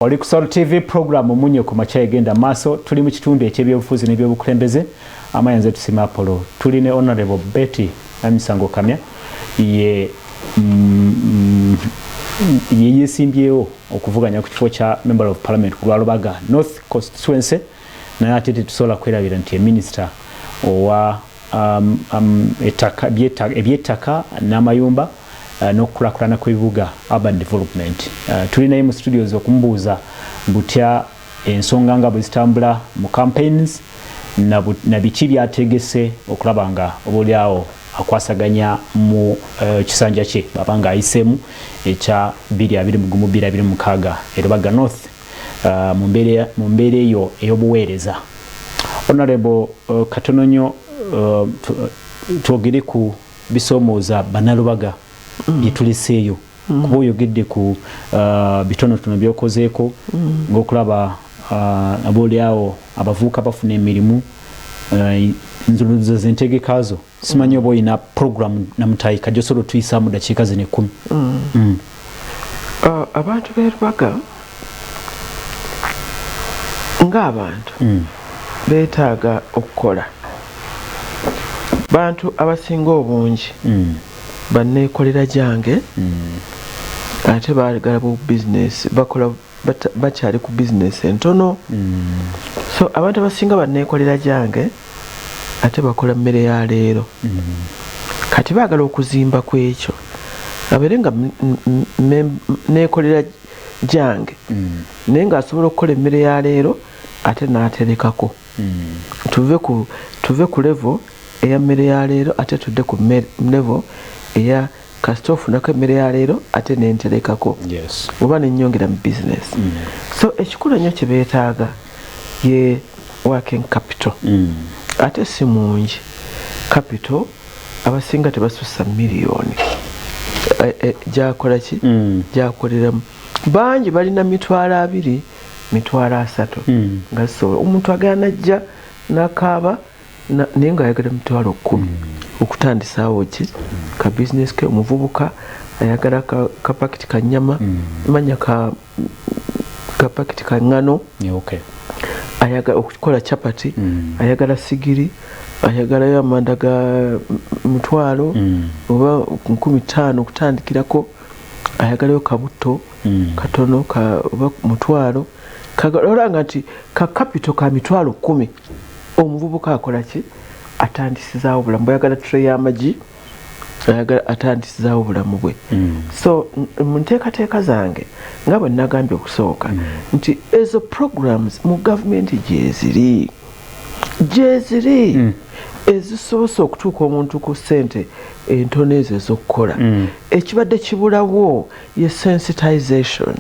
Oli ku Salt TV, program Munye ku Makya egenda maaso. Tuli mu kitundu eky'ebyobufuzi n'ebyobukulembeze. Amanya nze Tusima Apollo. Tuli ne Honorable Betty Namisango Kamya, ye yesimbyewo okuvuganya ku kifo kya Member of Parliament ku lwa Lubaga North Constituency, naye ate tetusobola kwerabira nti minisita owa ebyettaka n'amayumba n'okukulakulana kw'ebibuga, urban development. Tuli naye mu studios okumubuuza butya ensonga nga bwe zitambula mu campaigns na biki byategese okulaba nga obaoliawo akwasaganya mu kisanja kye baba nga ayiseemu ekya 2021-2026 e Lubaga North mu mbeera eyo ey'obuweereza. Honorable, katono nnyo twogere ku bisoomooza Bannalubaga byetuleseeyo, kuba oyogedde ku bitonotono byokozeeko ng'okulaba abooliawo abavubuka bafuna emirimu. Nzuluzo zentegeka zo, simanyi oba olina program namutayika gyosobola otuyisaamu dakiika zino 10. Abantu b'e Lubaga ng'abantu beetaaga okukola. Bantu abasinga obungi banneekolera gyange, ate baagala bu bizinesi, bakola bakyali ku bizinesi entono. So abantu abasinga banneekolera gyange, ate bakola mmere ya leero. Kati baagala okuzimba ku ekyo, abeere nga neekolera gyange, naye ng'asobola okukola emmere ya leero ate n'aterekako. Tuve ku level eya mmere ya leero, ate tudde ku level eya kasita ofunako emmere ya leero ate nenterekako oba nenyongera mu bizinesi. So ekikulu ennyo kye beetaaga ye working capital, ate si mungi. Capital abasinga tebasussa miliyoni. Gyakola ki? Gyakoleramu. Bangi balina 20,000, 30,000 nga zisobola. Omuntu agala najja nakaaba naye ngaayagala 100,000 okutandisaawo ki ka bizinesi ke. Omuvubuka ayagala ka pakiti ka nyama, manya ka pakiti ka ŋŋano, ayagala okukola chapati, ayagala sigiri, ayagalayo amanda ga 500 oba 5,000 okutandikirako, ayagalayo kabuto katono oba 500. Olanga nti ka capital ka 10,000, omuvubuka akola ki? Atandisizaawo obulamu bwe. Ayagala tray y'amagi, ayagala atandisizaawo obulamu bwe. So mu nteekateeka zange, nga bwe nagambye okusooka, nti ezo programs mu gavumenti gyeziri, gyeziri ezisobose okutuuka omuntu ku ssente entono ezo ez'okukola. Ekibadde kibulawo ye sensitization,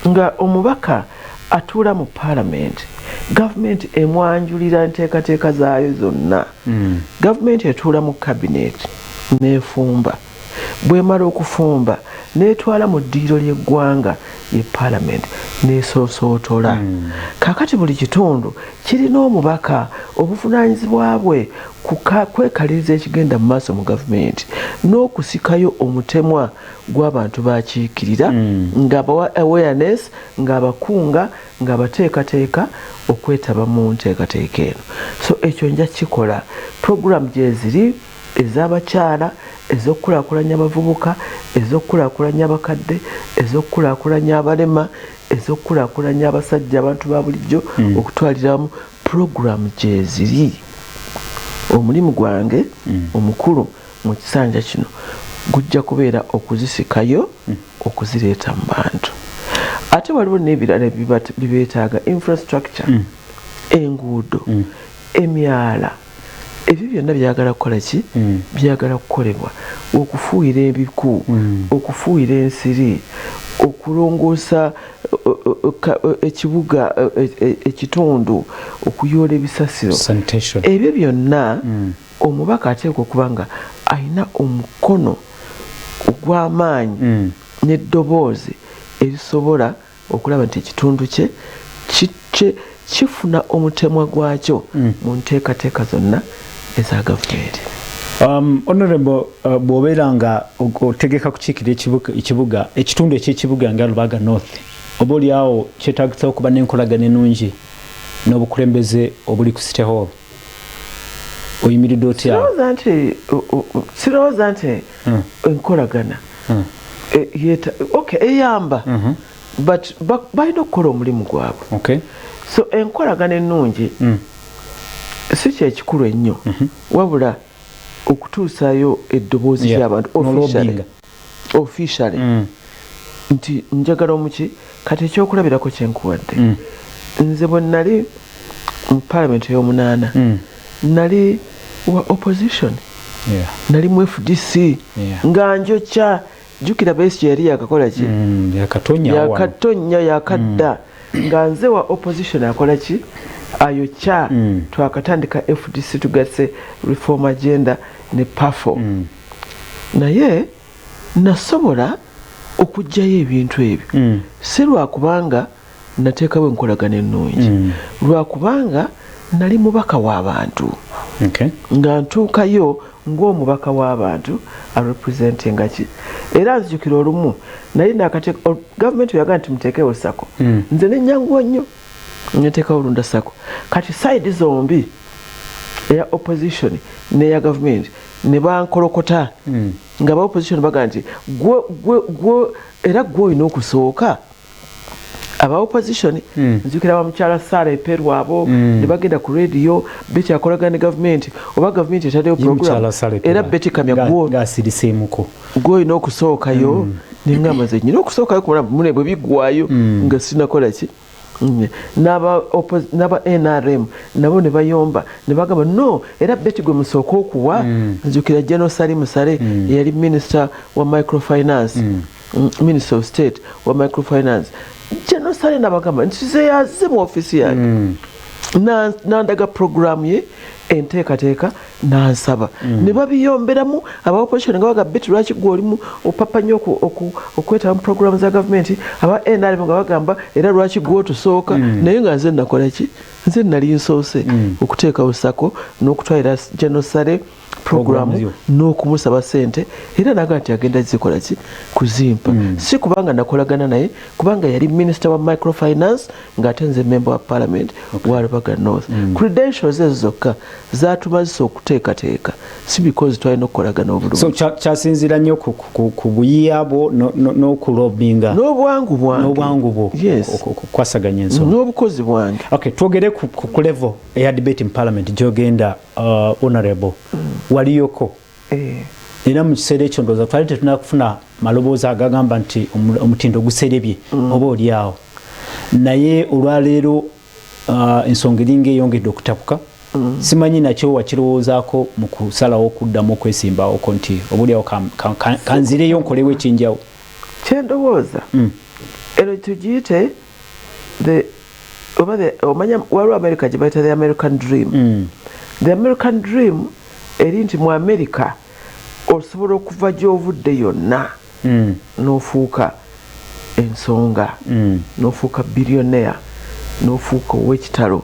nga omubaka atuula mu paalamenti, gavumenti emwanjulira enteekateeka zaayo zonna. Gavumenti etuula mu kabineeti n'efumba, bwemala okufumba n'etwala mu ddiiro ly'eggwanga ye paalamenti n'esoosootola. Kaakati buli kitundu kirina omubaka, obuvunaanyizibwa bwe kwekaliriza ekigenda mu maaso mu gavumenti n'okusikayo omutemwa gw'abantu bakiikirira, ng'abawa awareness, ng'abakunga, ng'abateekateeka okwetaba mu nteekateeka eno. So ekyo nja kikola. Program gyeziri ez'abakyala, ez'okukulaakulanya abavubuka, ez'okukulaakulanya abakadde, ez'okukulaakulanya abalema, ez'okukulaakulanya abasajja, abantu ba bulijjo okutwaliramu, program gyeziri. Omulimu gwange omukulu mu kisanja kino gujja kubeera okuzisikayo, okuzireeta mu bantu. Ate waliwo n'ebirala bibeetaaga, infrastructure, enguudo, emyala. Ebyo byonna byagala kukola ki? Byagala kukolebwa, okufuuyira ebiku, okufuuyira ensiri, okulongoosa ekibuga, ekitundu, okuyoola ebisasiro. Sanitation. Ebyo byonna omubaka ateekwa okuba nga alina omukono ogw'amaanyi n'eddoboozi erisobola okulaba nti ekitundu kye kifuna omutemwa gwakyo mu nteekateeka zonna eza gavumenti. Honorable, bw'obeera nga otegeka kukiikirira ekibuga, ekitundu eky'ekibuga nga Lubaga North, Oba oliawo kyetagisa okuba n'enkolagana ennungi n'obukulembeze obuli ku City Hall. Oyimiridde otya? Sirowooza nti enkolagana okay, eyamba, but balina okukola omulimu gwabwe. So enkolagana ennungi si kyekikulu ennyo, wabula okutuusaayo eddoboozi ly'abantu officially nti njagala omuki. Kati ekyokulabirako kyenkuwadde, nze bwe nali mu parliament ey'omunaana, nali wa opposition, nali mu FDC, nga njokya. Jjukira Besigye yali yakakola ki? Yakatonya, yakadda, nga nze wa opposition akola ki, ayokya. Twakatandika FDC, tugasse Reform Agenda ne PAFO, naye nasobola okuggyayo ebintu ebyo si lwakubanga nateekawo enkolagana ennungi, lwakubanga nali mubaka w'abantu, nga ntuukayo ng'omubaka w'abantu arepresentinga ki. Era nzijukira olumu nali nakate gavumenti oyaga nti muteekewo SACCO, nze nenyanguwa nnyo neteekawo Lunda SACCO. Kati side zombi, eya opposition n'eya gavumenti, ne bankolokota, nga ba opposition baga nti gwe era gwe olina okusooka. Aba opposition, nzijukira bamukyala Sara Eperu abo, ne bagenda ku radio, Betty akolagana ne gavumenti, oba gavumenti etaddewo program, era Betty Kamya Gasiriseemuko. Gwe olina okusookayo. Neŋŋamba nze nyina okusookayo kubona mune bwe biggwayo nga sinakola ki. N'aba NRM nabo ne bayomba ne bagamba, no, era Betty gwe musooka okuwa. Nzijukira General Salim Saleh, yali minister wa microfinance, minister of state wa microfinance. General Saleh nabagamba nti ze yazze mu ofiisi yange, nandaga programu ye, enteekateeka, nansaba. Ne babiyomberamu aba opposition nga baga, Betty lwaki gwe olimu opapa nnyo okwetaba mu programu za gavumenti? Aba NRM nga bagamba, era lwaki gwe otusooka? Naye nga nze nakola ki? Nze nali nsoose okuteekawo SACCO n'okutwalira General Saleh programu Programu. N'okumusaba sente, era naga nti agenda zikola ki, kuzimpa. Si kubanga nakolagana naye, kubanga yali minister wa microfinance ng'ate nze member wa parliament wa Rubaga North. Credentials ezo zokka zatumazisa okuteekateeka, si because twalina okukolagana obulungi. So kyasinziira nnyo ku buyiiya bwo n'okulobinga. N'obwangu bwange. N'obwangu bwo. Yes. Okukwasaganya ensonga. N'obukozi bwange. Okay, twogere ku level eya debate mu parliament gyogenda, honorable, waliyoko. Era mu kiseera ekyo ndowooza twali tetunakufuna maloboozi agagamba nti omutindo guserebye, oba oli awo. Naye olwaleero ensonga eringa eyongedde okutabuka. Simanyi nakyo wakirowoozaako mu kusalawo okuddamu okwesimbawoko nti oba oliawo kanzireyo nkolewo ekyenjawulo? Kyendowooza, eno tugiyite the oba the, omanya waliwo America gye bayita the American Dream. The American Dream eri nti mu America osobola okuva gy'ovudde yonna n'ofuuka ensonga, n'ofuuka billionaire, n'ofuuka ow'ekitalo,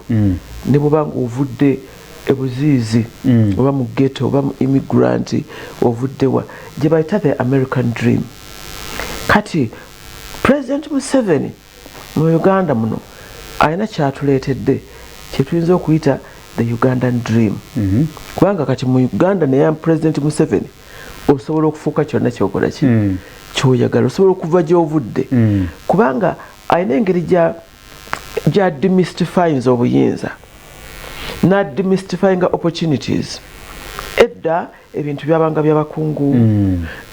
ne bwoba nga ovudde ebuziizi, oba mu ghetto, oba mu immigrant, ovuddewa, gye bayita the American Dream. Kati President Museveni mu Uganda muno alina kyatuleetedde kyetuyinza okuyita the Ugandan Dream, kubanga kati mu Uganda naye President Museveni osobola okufuuka kyonna kyokola ki, kyoyagala, osobola okuva gyovudde, kubanga alina engeri gya demystifyinga obuyinza na demystifyinga opportunities. Edda ebintu byabanga byabakungu,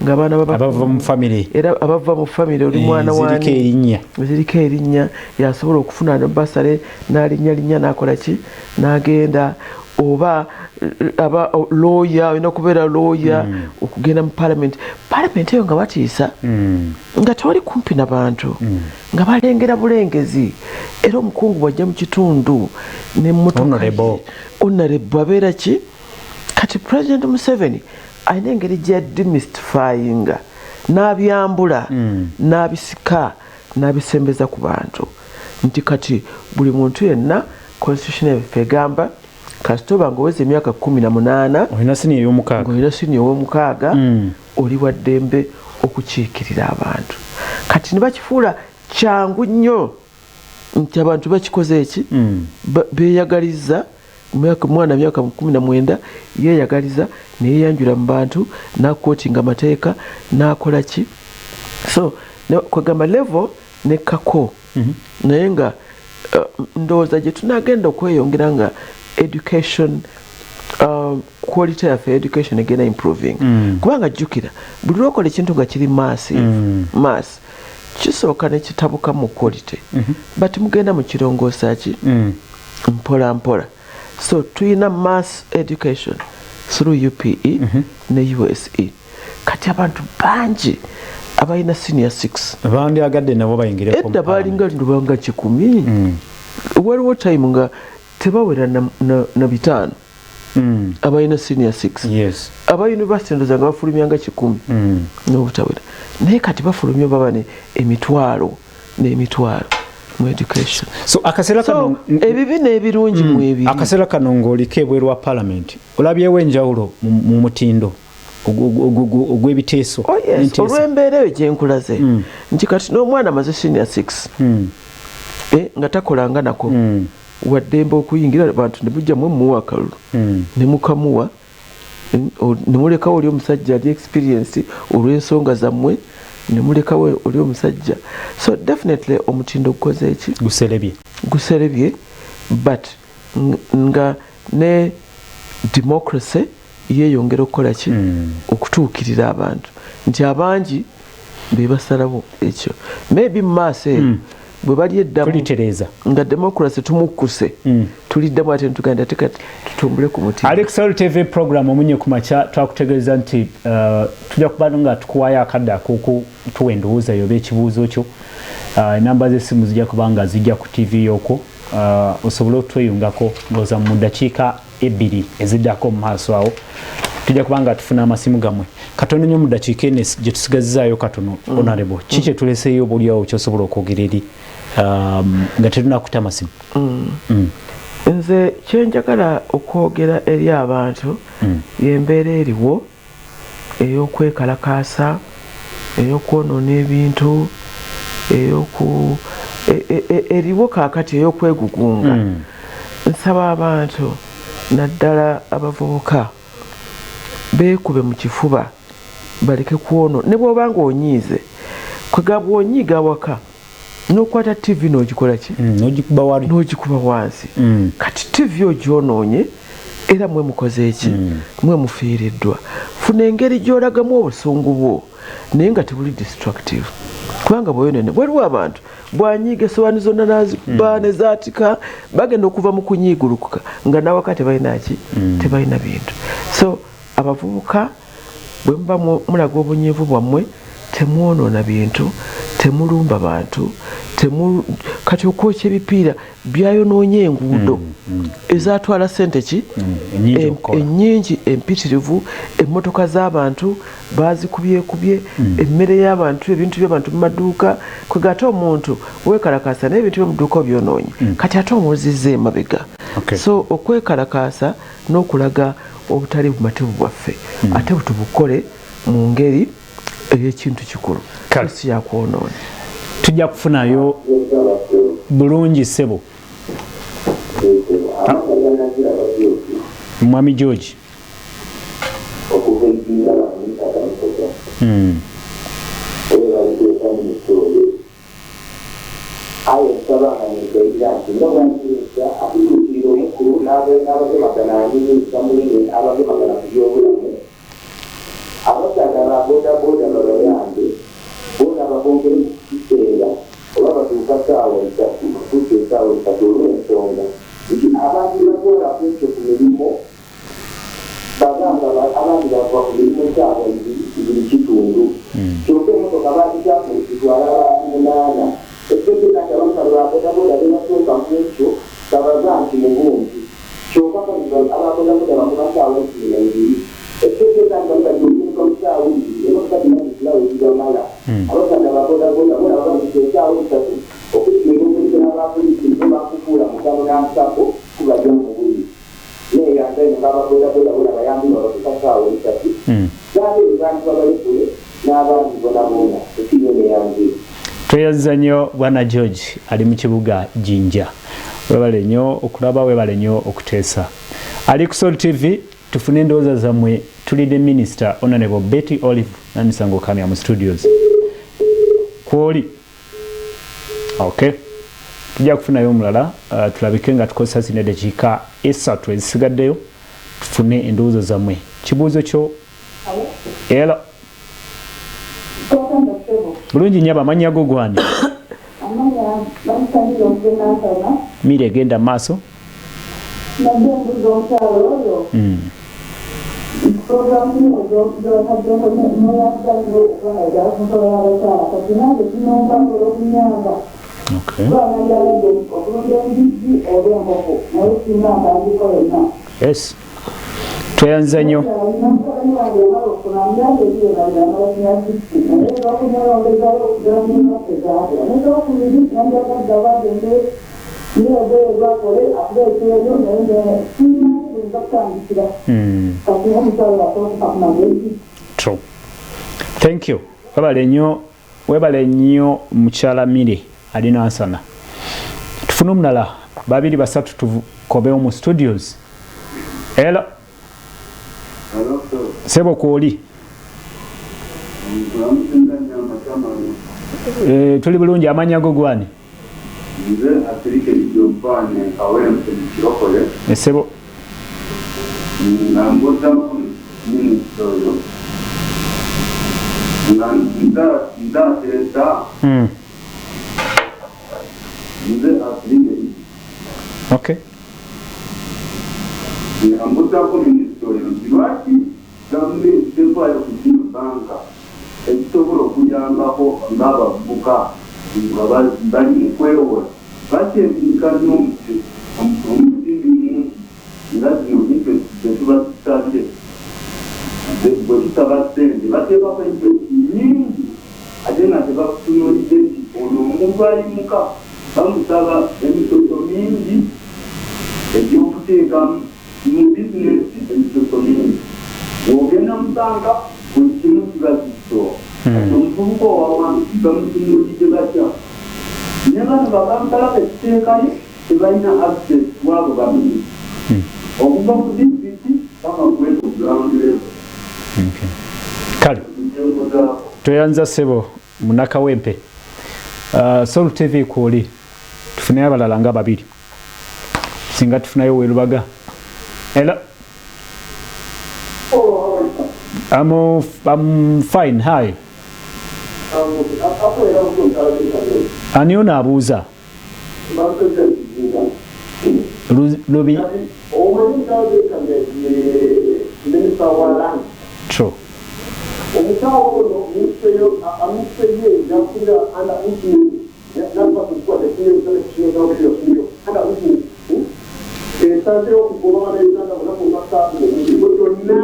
ng'abaana abava mu family. Era abava mu family, oli mwana ziriko wani erinnya. Ziriko erinnya, yasobola okufuna bursary n'alinnya linnya n'akola ki, n'agenda, oba aba lawyer, olina kubeera lawyer okugenda mu parliament. Parliament eyo nga batiisa, nga tewali kumpi na bantu, nga balengera bulengezi. Era omukungu bwajja mu kitundu nemmotoka, Honorable. Honorable abeera ki? Kati President Museveni alina engeri gya demystifyinga, n'abyambula, n'abisika, n'abisembeza ku bantu nti kati buli muntu yenna, constitution yaffe egamba kasita oba nga oweza emyaka 18, olina siniya ey'omukaaga, ng'olina siniya ow'omukaaga, oli wa ddembe okukiikirira abantu. Kati ne bakifuula Kyangu nnyo nti abantu bakikoze eki, beeyagaliza. Mwana myaka 19 yeeyagaliza, neyeyanjula mu bantu, naquotinga amateeka, nakola ki. So kwegamba level nekkako, naye nga ndowooza gye tunagenda okweyongera nga education, quality yaffe education egenda improving, kubanga jjukira buli lwokola ekintu nga kiri massive, mass kisooka nekitabuka mu quality, but mugenda mukirongoosa ki, mpola mpola. So tuyina mass education through UPE ne USE. Kati abantu bangi abalina senior 6 bandyagadde nabo bayingireko. Edda balinga lubanga 100. Waliwo time nga tebawera na 500 abalina senior 6. Aba university ndoza nga bafulumyanga 100 n'obutawera, naye kati bafulumya baba ne emitwalo n'emitwalo mu education. So akaseera so kano, ebibi n'ebirungi mwebiri. Akaseera kano ng'oliko ebweru wa parliament, olabyewo enjawulo mu mutindo ogw'ebiteeso Oh yes, n'enteesa? Olw'embeera eyo gyenkulaze nti kati n'omwana amaze senior 6 nga takolanga nako, waddembe okuyingira abantu ne mujja mwe muwa akalulu, ne mukamuwa, ne mulekawo oli omusajja ali experience olw'ensonga zammwe, ne mulekawo oli omusajja. So definitely omutindo gukoze eki? Guserebye. Guserebye, but nga ne democracy yeeyongera okukola ki? Okutuukirira abantu nti abangi be basalawo ekyo. Maybe mu maaso eyo bwe bali eddamu tulitereeza nga democracy tumukkuse, tuliddamu ate netugenda ate kati tutumbule ku mutindo. Alex TV program Omunye ku Makya, twakutegeeza nti tujja kuba nga tukuwaayo akadde ak'okutuwa endowooza yo oba ekibuuzo kyo. Enamba z'essimu zijja kuba nga zijja ku TV yokwo, osobole otweyungako. Ndowooza mu ddakiika 2 eziddako mu maaso awo tujja kuba nga tufuna amasimu gammwe. Katono nnyo mu ddakiika eno gye tusigazizaayo katono, honorable, ki kye tuleseeyo obaoliawo kyosobola okwogera eri nga tetunakuta amasimu? Nze kyenjagala okwogera eri abantu, yembeera eriwo ey'okwekalakaasa, ey'okwonoona ebintu, eyoku eriwo kaakati ey'okwegugunga. Nsaba abantu naddala abavubuka beekube mu kifuba, baleke kwono. Ne bw'oba nga onyiize, kwega bw'onyiiga awaka n'okwata TV n'ogikola ki? N'ogikuba wali. N'ogikuba wansi. Kati TV ogyonoonye, era mwe mukoze eki? Mwe mufiiriddwa. Funa engeri gy'olagamu obusungu bwo naye nga tebuli destructive, kubanga bweyonene waliwo abantu bwanyiiga esowaani zonna nazikuba ne zaatika, bagenda okuva mu kunyiigulukuka nga nawaka tebalina ki? Tebalina bintu. So abavubuka, bwe muba mulaga obunyiivu bwammwe, temwonoona bintu, temulumba bantu, kati okwokya ebipiira byayonoonye enguudo ezatwala sente ki? Ennyingi okukola. Ennyingi empitirivu. Emmotoka z'abantu bazikubyekubye, emmere y'abantu, ebintu by'abantu mu maduuka. Kwega ate omuntu weekalakaasa naye ebintu by'omuduuka obyonoonye, kati ate omuzizza emabega. So okwekalakaasa n'okulaga obutali bumativu bwaffe, ate tubukole mu ngeri ey'ekintu kikulu, Kale. si yakwonoona. Tujja kufunayo bulungi, ssebo. Mwami George. Okuva ejjinja bamuyitaga. Era baliteekamu misolo. Aye nsaba nga negayirira nti nga bwankirizza atutuukirira omukulu n'abagemagana anyumiza munene abagemagana ku byobulamu, abasaadha ba bodaboda babayambe bona babongere ku kiseera oba batuuka saawa 3, batuuka esaawa 3, olw'ensonga nti abantu batwala ku ekyo ku mirimu bagamba abandi bava ku mirimu saawa 2, 2 kitundu, kyokka emotoka bagitambula zitwala abantu munaana. Ekitegeeza nti abasaadha ba bodaboda bebasooka mu ekyo babaga nti mu bungi, kyokka ababodaboda bakuba saawa 12, ekitegeeza nti bali bajja okutuuka mu saawa 2, emotoka zina zisulawo ezibamala. Abasaadha ba bodaboda bona bababisa esaawa 3 okusinga okulikira abapoliisi bo bakufuula mugabo n'ansako kubajja mu buli neyanza ino ng'ababodaboda bona bayambibwa batuuka saawa 3, n'abeeri bantu babalekule n'abandi bona bona ekinyene yanzire. Tweyanza nnyo bwana George ali mu kibuga Jinja. Webale nnyo okulaba, webale nnyo okuteesa. Ali ku Sol TV, tufune endowooza zammwe. Tuli ne Minisita Honorable Betty Olive Namisango Kamya mu studios. Kwoli. Okay. Tujja kufunayo omulala, tulabike nga tukozesa zino eddakiika 3 ezisigaddeyo tufune endowooza zammwe. Kibuuzo kyo. Elo. Bulungi nnyabo, amannya go gwani? Mire, genda maaso. Nabadde mbuuza omukyalo oyo, puroguramu gyebataddeko neyazzayo okubanga ddala ku nsonga y'abakyala, kati nange kinomba olw'okunyamba kuba nandyagadde okulunda embizzi oba enkoko, naye sirina ntandikwa yonna. Yes, tweyanza nnyo. Mutabani wange yamala okusoma myaka 2 emabega, amala senior six, naye olwokunyolongezayo okugenda zaabula nekyokubiri nandyagadde abagende niyogererwakole akuba ekyeyo, naye simanyi buyinza kutandikira. Kati omukyalo asobola okupa ku magezi? True. Thank you. Webale nnyo, webale nnyo mukyala Mire ali Nansana. Tufune omulala babiri basatu tukobewo mu studios. Elo. Sebo, kwoli. Tuli bulungi, amannya go gwani? Nze Asirike Giovanni Kawempe mu Kirokole. Esebo. Nga mbuuzamu minisita oyo nga nzaateesa. Nze Asirike. Nga mbuuzaako minisita oyo nti lwaki gavumenti tevaayo ku zino banka ezisobola okuyambako ng'abavubuka nga bali mu kwewola, bakyezirika nnyo omusimbi mungi nga zino interest zetuba tusabye. Bwe tusaba ssente bateekako interest nnyingi, ate nga tebakutunuulidde nti ono omuntu alimuka bamusaba emisoso mingi egy'okuteeka mu bizinesi, emisoso mingi. Bw'ogenda mu banka buli kimu kiba kisitoowa. Kati omuvubuka owa wansi bamutunuulidde batya? Ne bano bakansala betuteekayo tebalina access kwabo baminisita okuva ku disitulikiti paka ku ground level. Kale, tweyanza ssebo munakawempe. Sol TV kwoli, tufuneyo abalala nga babiri singa tufunayo werubaga. Hello. I'm fine. Hi. Ani ono abuuza? Lubi. True. Omusawo ono minisitule ye yakulira under under esazeewo okugoba bannayuganda bonna ku lwasatu mu mirimu gyonna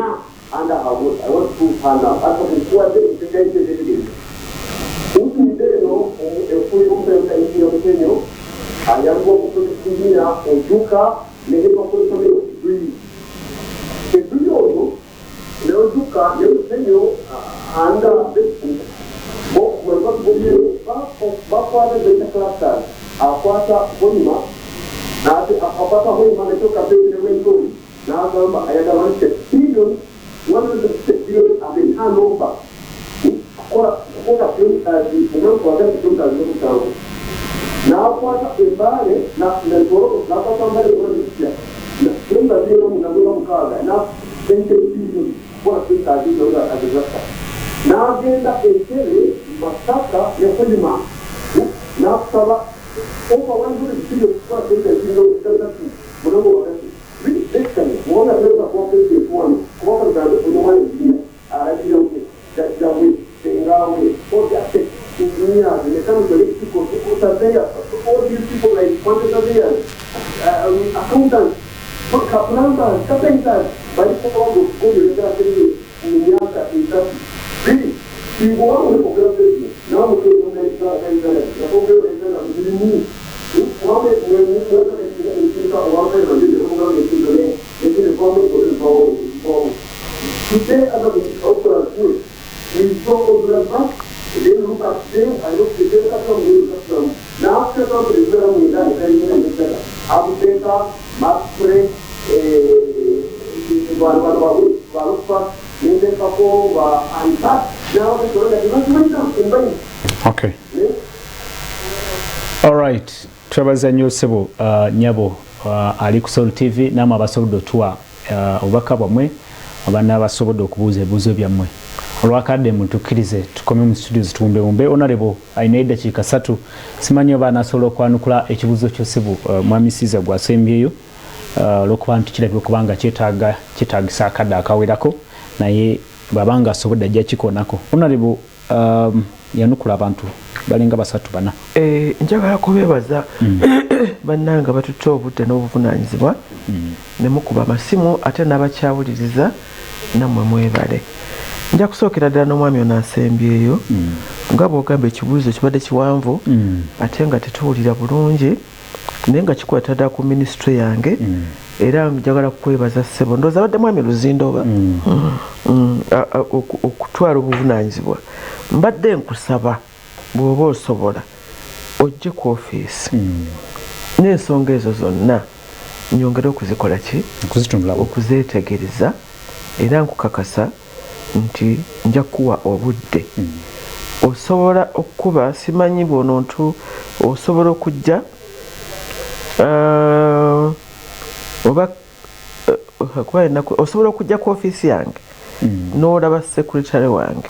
under her watch. I want to prove her now. Ati nkuwadde evidence. Utumidde eno efuye omusawo engineer Mutenyo ayamba okuproject engineer Ojuka nehebakozesa degree degree ono ne Ojuka ne Mutenyo under bakwata zeta clusters, akwata Hoima, akwata Hoima nekyoka ne Rwenzori, n'agamba ayagala 1 billion, 150 billion as a turnover kukola kilometers omwaka wagati kilometers 7. N'akwata Embaale Tororo, n'akwata Mbale onisya kilometers 46 na 20 billion kukola kilometers azezasa. N'agenda Entebbe, Masaka ne Hoima, n'asaba over 100 billion kukola kilometers 3 munago wakati. Basically muwanga tunaweza kuwa president wano kubanga tugambe ono mwana engineer alagira ute jajjawe sengawe, all the architects, engineers, mechanical, electrical, surveyors, all these people like quantity surveyors, accountants, plumbers, carpenters, balikuwa kugongerera mu myaka 3 biri singa wange ogera president nawe mirimu wame Today, as a we saw Ogulanba, they look at them, I look at them, America, Mapfre, balufa nendekako ba Antat n'abakola tebakimanyi. Okay. Alright, twebaza nnyo ssebo, nnyabo ali ku Salt TV, namwe abasobodde otuwa obubaka bwammwe oba n'abasobodde okubuuza ebibuuzo byammwe. Olwakadde mutukkirize tukome mu studios tuwumbewumbe. Honorable alina eddakiika 3, simanyi oba anaasobola okwanukula ekibuuzo kyo ssebo, mwami Siza gwasembyeyo, olwokuba nti kirabika okuba nga kyetaaga kyetaagisa akadde akawerako, naye bw'abanga asobodde ajja kikoonako. Honorable, yanukula abantu balinga basatu bana. Njagala kubeebaza bannange batutte obudde n'obuvunaanyizibwa ne mukuba amasimu, ate n'abakyawuliriza nammwe mwebale. Nja kusookera ddala n'omwami ono asembyeyo. Nga bw'ogamba, ekibuuzo kibadde kiwanvu ate nga tetuwulira bulungi, naye nga kikwata ddala ku minisitule yange. Era njagala kukwebaza ssebo, ndowooza abadde mwami Luzinda oba okutwala obuvunaanyizibwa. Mbadde nkusaba bw'oba osobola ojje ku ofiisi n'ensonga ezo zonna nyongere okuzikola ki, okuzitunulawo, okuzeetegereza, era nkukakasa nti nja kuwa obudde. Osobola okukuba, simanyi bw'onontu osobola okujja oba kuba ennaku, osobola okujja ku ofiisi yange n'olaba secretary wange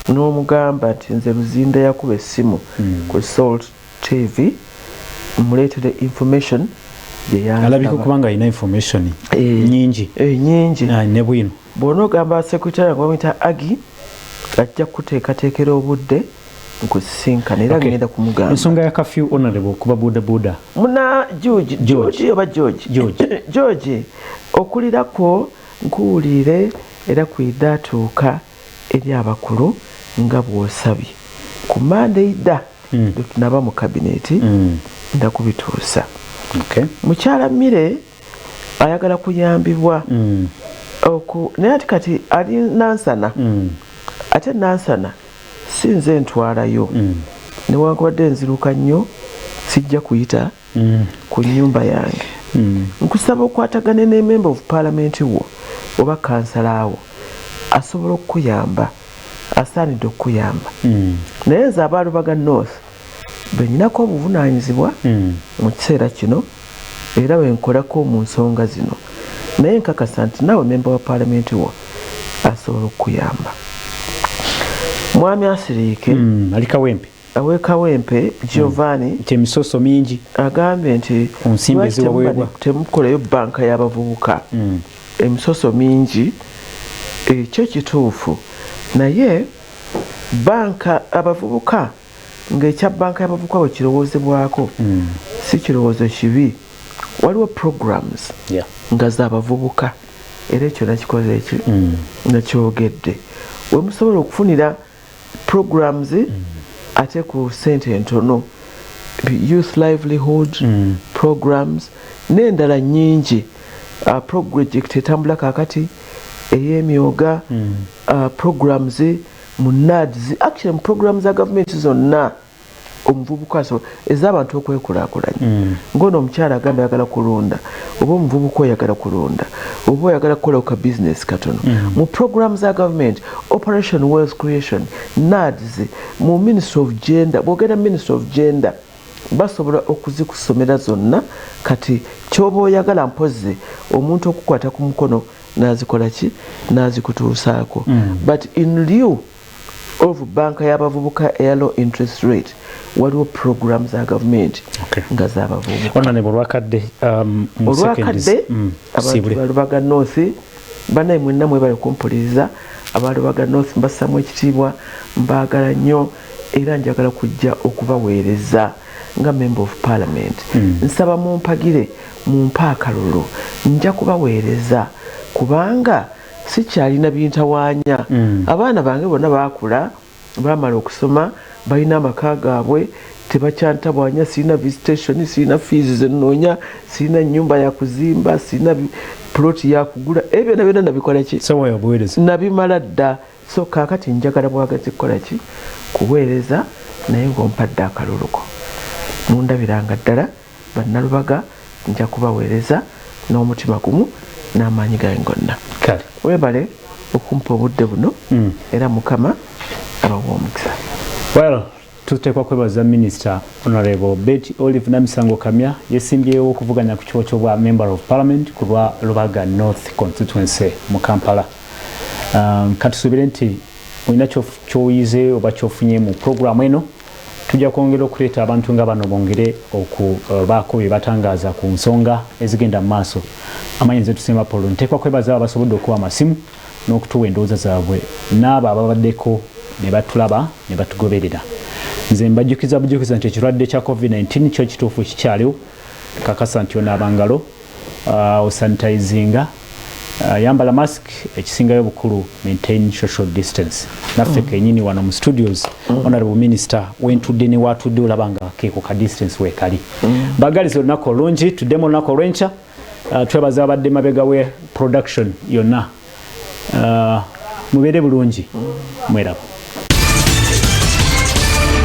n'omugamba nti nze Luzinda yakuba essimu ku Salt TV, muleetere information gye alabika yansaba. Okuba nga alina information nyingi. Nyingi. Ne bwino. Bw'onoogamba secretary nga bamuyita Agi, ajja kuteekateekera obudde nkusisinkana era Okay. ngenda kumugamba. Ensonga ya curfew, honorable, kuba boda boda. Muna George. George. George oba George? George. George, okulirako nkuwulire era kwidha atuuka eri abakulu nga bw'osabye. Ku Mande idda lwetunaba mu kabineti ndakubituusa. Mukyala Mire ayagala kuyambibwa naye ati kati ali Nansana, ate Nansana si nze ntwalayo. Newankubadde nziruka nnyo, sijja kuyita ku nnyumba yange. Nkusaba okwatagane ne member of parliament wo oba kansala wo, asobola okukuyamba, asaanidde okukuyamba. Naye nze aba Lubaga North benyinako obuvunaanyizibwa mu kiseera kino, era bwenkolako mu nsonga zino, naye nkakasa nti naawe member wa parliament wo asobola okukuyamba. Mwami Asiriike Ali Kawempe. Awekawempe Giovanni nti emisoso mingi agambye nti ku nsimbi lwaki eziwaweebwa. Temukolayo banka y'abavubuka, emisoso mingi. Ekyo kituufu, naye banka abavubuka, ng'ekya banka y'abavubuka bwe kirowoozebwako, si kirowoozo kibi. Waliwo programs nga z'abavubuka, era ekyo nakikoze eki nakyogedde, we musobola okufunira programs ate ku sente entono, youth livelihood programs n'endala nnyingi. Project etambula kaakati ey'emyoga, programs mu NAADS, actually mu programs za gavumenti zonna omuvubuka asobola, ez'abantu okwekulaakulanya. Ng'ono omukyala agamba ayagala kulunda, oba omuvubuka oyagala kulunda, oba oyagala kukola ka business katono, mu program za gavumenti, Operation Wealth Creation, NAADS, mu Ministry of Gender, bw'ogenda mu Ministry of Gender basobola okuzikusomera zonna. Kati kyoba oyagala mpozi omuntu okukwata ku mukono nazikola ki, nazikutuusaako. But in lieu of banka y'abavubuka eya low interest rate, waliwo program za gavumenti nga z'abavubuka. Honorable, olwakadde mu Olwakadde seconds, abantu siibule. Balubaga North banaye mwenna mwebale kumpuliriza. Abalubaga North mbassamu ekitiibwa, mbaagala nnyo, era njagala kujja okubaweereza nga member of parliament. Nsaba mumpagire, mumpe akalulu, nja kubaweereza kubanga sikyalina bintawaanya. Abaana bange bonna baakula, bamala okusoma, balina amaka gaabwe, tebakyantabwanya. Sirina visitation, sirina fees zenoonya, sirina nyumba yakuzimba, sirina plot yakugula. Ebyo byonna byonna nabikola ki, Sawa ya buweereza. nabimala dda. So kaakati njagala bwagazi kukola ki, kuweereza, naye ng'ompadde akaluluko. Mundabiranga ddala bannalubaga. Nja kubaweereza n'omutima gumu n'amaanyi gange gonna. Webale okumpa obudde buno, era Mukama abawa omukisa. Well, tuteekwa kwebaza Minisita Honorable Betty Olive Namisango Kamya, yesimbyewo okuvuganya ku kifo ky'obwa Member of Parliament ku lwa Lubaga North Constituency mu Kampala. Katusuubire nti olina kyoyize oba kyofunye mu puroguramu eno. Tujja kwongera okuleeta abantu nga bano bongere okubaako bye batangaaza ku nsonga ezigenda mu maaso. Amanyi nze Tusimba Paul. Nteekwa kwebaza abo abasobodde okuwa amasimu n'okutuwa endowooza zaabwe, n'abo ababaddeko ne batulaba ne batugoberera. Nze mbajjukiza bujjukiza nti ekirwadde kya COVID-19 kyo kituufu kikyaliwo. Kakasa nti onaaba ngalo, osanitizinga, yambala mask, ekisingayo bukulu, maintain social distance. Naffe kenyini wano mu studios, Honorable Minister wentudde ne watudde, olaba nga keeko ka distance weekali. Bagaliza olunaku olungi, tuddemu olunaku olw'enkya. Twebaza abadde mabega we production yonna. Mubeere bulungi, mweraba.